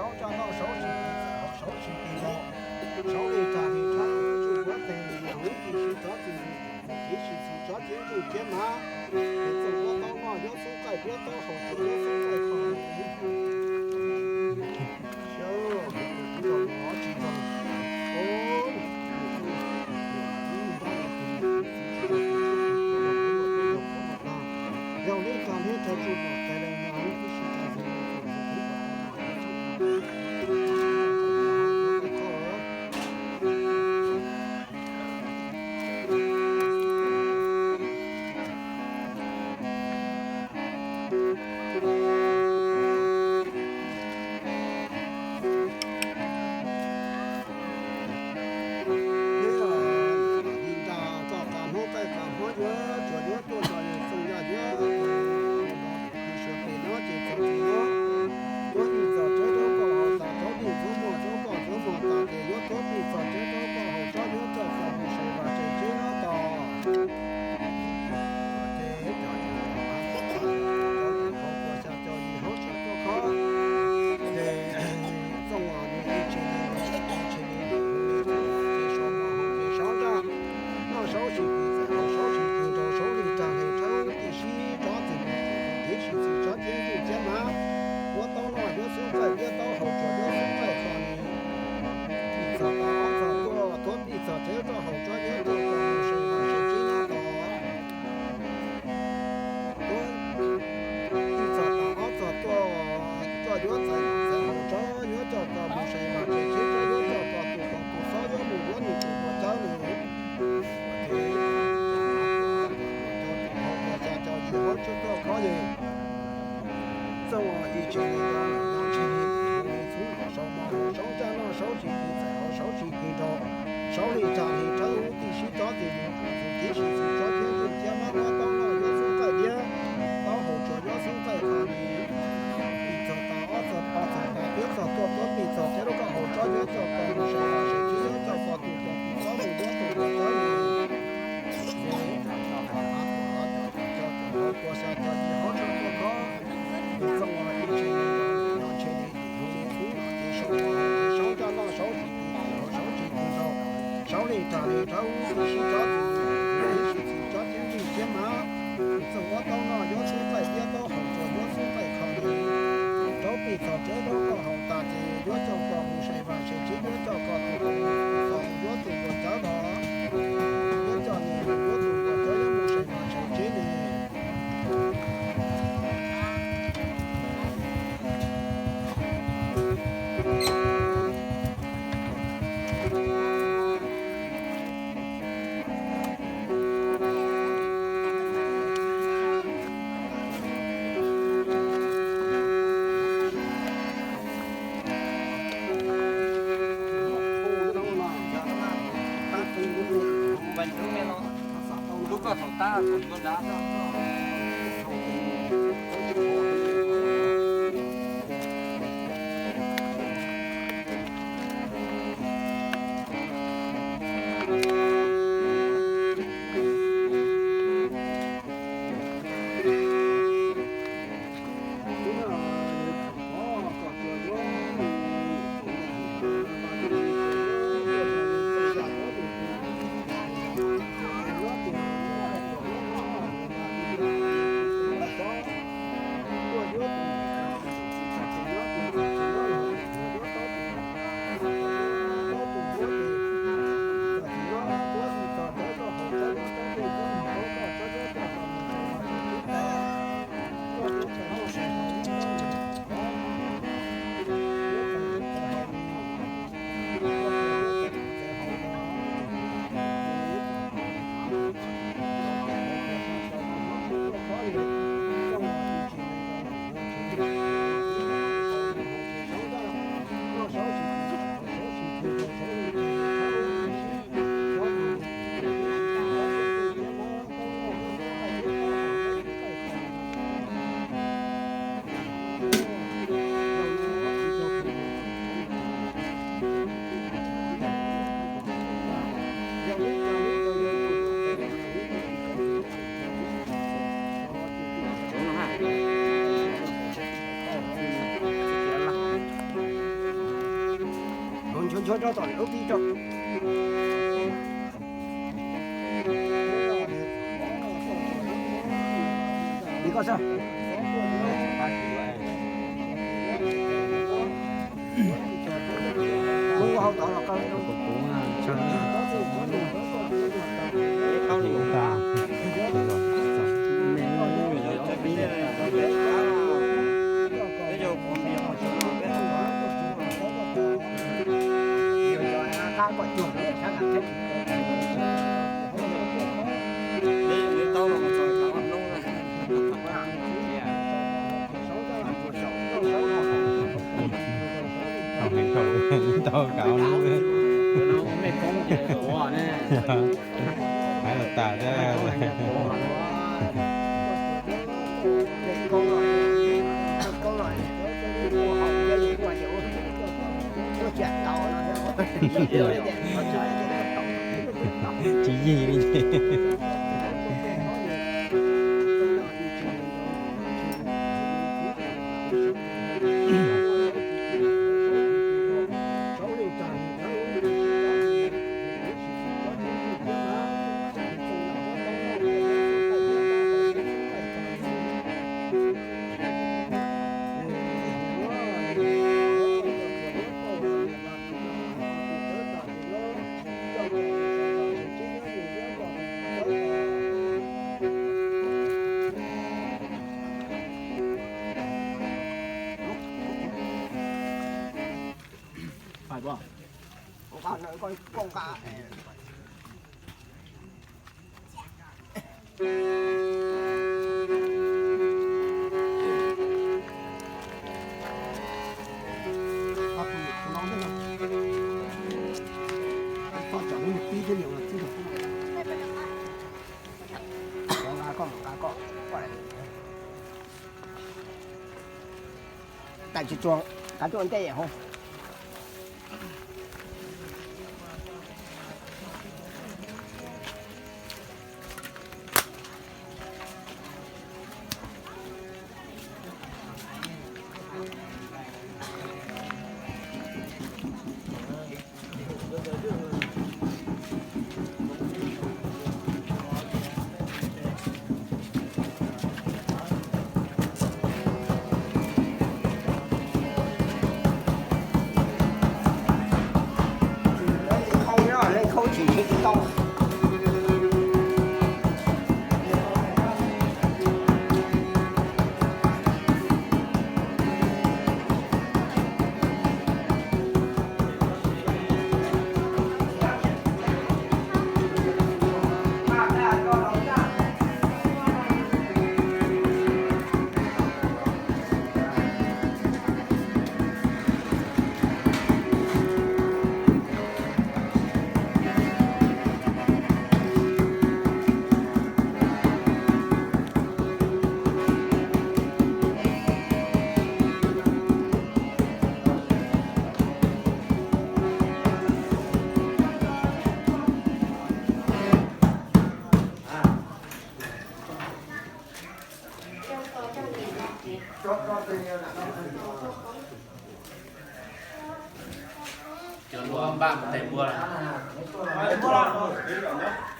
Saub ntsaj noj saub tsis kis txawm hau saub tsis kis nraug, saub li rag li rhab ub tsuj huab tes, ub tib si rov txim ntxim, ub tib si txim tsob ceeb tsuj ciab mas, ces txooj huab taub noj yuav xub qaij tiab taub hau tsuas yuav xub qaij kho. Yog li rag li rhab tsuj huab tes, Li nra txoj qas hmoob qaij qas hmoob yuav tsuas yuav tuaj nrog yus txooj yaj yuav tus suav pem no ces txog txij no, tuab pij txog tsawb rau koj haus tas, rau pij ntxuav muag rau koj ntxuav muag tas ces yuav tuab pij txog tsawb rau koj haus tsob yuav coj koj mus sai vas sai tsev nyob tos. Ces cov hauv kuas xya caum yim hauv tsuas tuaj khob, ces txooj uas nws ib tshee li, ib tshee li, ces saub noj ces saub ntsaj noj saub tsis kis txawm hau saub tsis kis nraug, saub li rag li rhab ub tib si rov txim ntxim, ub tib si txim tsob ceeb tsuj ciab mas, huab taub noj yuav xub qaij tiab taub hau tsuas yuav xub qaij kho li. Pij txog tas ob txog tuaj, tuab pij txog tsev rau haus tsob yuav coj koj mus sai vas sai tsev nyob tos. Tuab pij txog tas ob txog tuaj, coj yuav txais txais haus tsob yuav coj koj mus sai vas sai tsev, tsob yuav coj koj tus kos tus xob yuav mus yuav nws tus ua cawb nws. Ces cov hauv kuas xya caum yim hauv tsuas tuaj khob ces txooj uas ib tshee li, ib tshee li, ib tshee li, saub ntsaj noj saub tsis kis txawm hau saub tsis kis nraug, saub li rag li rhab ub tib si rov txim ntxim, ub tib si txim tsob ceeb tsuj ciab mas, huab taub noj yuav xub qaij tiab taub hau tsuas yuav xub qaij kho li. Pij txog tas ob txog paj txog tas peb txog tuaj, tuab pij txog tsev rau koj haus tsob yuav coj koj mus sai vas sai tsev, yuav coj koj tus kos tus xob mus yuav tus ua cawb nws. Ces cov hauv kuas xya caum yim hauv tsuas tuaj khob, ces txooj uas ib tshee li, ib tshee li, ib tshee li, ces saub ntsaj noj saub tsis kis txawm hau saub tsis kis nraug, saub li rag li rhab ub tib si rov txim ntxim, ub tib si txim tsob ceeb tsuj ciab mas, txooj huab taub noj yuav xub qaij tiab taub hau tsuas yuav xub qaij kho li. Rau pij txog tsev rau koj haus tas ces yuav coj koj mus sai vas sai tsev, yuav coj koj tus kos tus xob mus yuav tus ua cawb los, yuav coj nws mus yuav tus ua cawb yuav mus sai vas sai tsev li. Nchuav rau tom lub pib rau. Li koj sab. Lub hau tod los koj. Tau kav lub, hais los tas thiab. Tsis yig li ces. Tais tsis tsuag, kav tuaj ntej hauv. Leej khaub tsis tsis tau. Cov luag npaj mus tes npua lawm.